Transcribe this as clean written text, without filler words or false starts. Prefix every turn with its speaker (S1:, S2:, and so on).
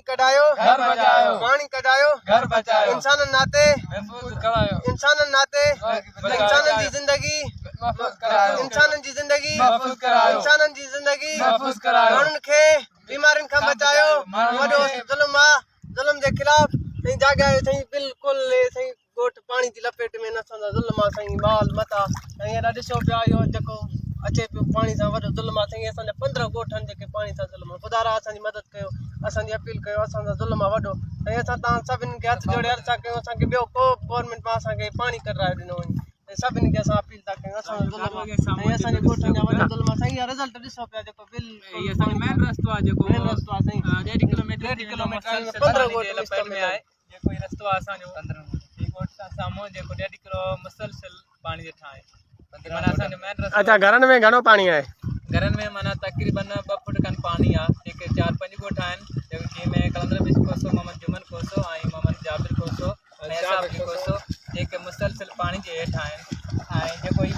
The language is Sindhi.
S1: ڪڍايو
S2: گهر بچايو
S1: پاڻي ڪڍايو
S2: گهر بچايو
S1: انسانن ناتي
S2: محفوظ ڪرايو
S1: انسانن ناتي انسانن جي زندگي
S2: محفوظ ڪرايو
S1: انسانن جي زندگي
S2: محفوظ ڪرايو
S1: انسانن جي زندگي
S2: محفوظ ڪرايو
S1: ماڻهن کي بيمارين کان بچايو وڏو ظلم آ ظلم جي خلاف سائين جاڳايو سائين بلڪل سائين ڳوٺ پاڻي جي لپيٽ ۾ نه اسان سان ظلم آ سائين مال متاع سائين هيڏا ڏسو پيا اهو جيڪو اچي پيو پاڻي سان وڏو ظلم آ سائين اسان جا 15 ڳوٺ آهن جيڪي پاڻي سان ظلم آ خدا را اسان جي مدد ڪيو اسان جي اپيل ڪيو اسان سان ظلم آ وڏو سائين اسان تان سڀني کي هٿ جوڙي عرض ٿا ڪيون اسان کي ٻيو ڪو به گورنمينٽ مان اسان کي پاڻي ڪڍرائي ڏنو وڃي سائين سڀني کي اسان اپيل ٿا ڪيون اسان سان ظلم آ سائين اسان جي ڳوٺن جا وڏو ظلم آ سائين اها رزلٽ ڏسو پيا جيڪو بلڪل
S2: هي اسان جو مين رستو آ جيڪو
S1: مين رستو آ سائين
S2: ڏيڍ ڪلوميٽر
S1: ڏيڍ ڪلوميٽر 15 ڳوٺ
S2: لپيٽ ۾ آهي جيڪو هي رستو آهي اسان جو هي ڳوٺ سان سامهون جيڪو ڏيڍ ڪلو مسلسل پاڻي جي ٺاهي معنيٰ اسان جو مين رستو
S3: اچا گهرن ۾ گهڻو پاڻي آهي؟
S2: گهرن ۾ معنيٰ تقريبن 2 فوٽ کن پاڻي آهي جيڪي 4 5 ڳوٺ آهن جنهن ۾ قلندر بخش کوسو، محمد جمن کوسو ۽ محمد جابر کوسو ۽ اسحاق علي کوسو جيڪي مسلسل پاڻي جي هيٺ آهن ۽ جيڪو هي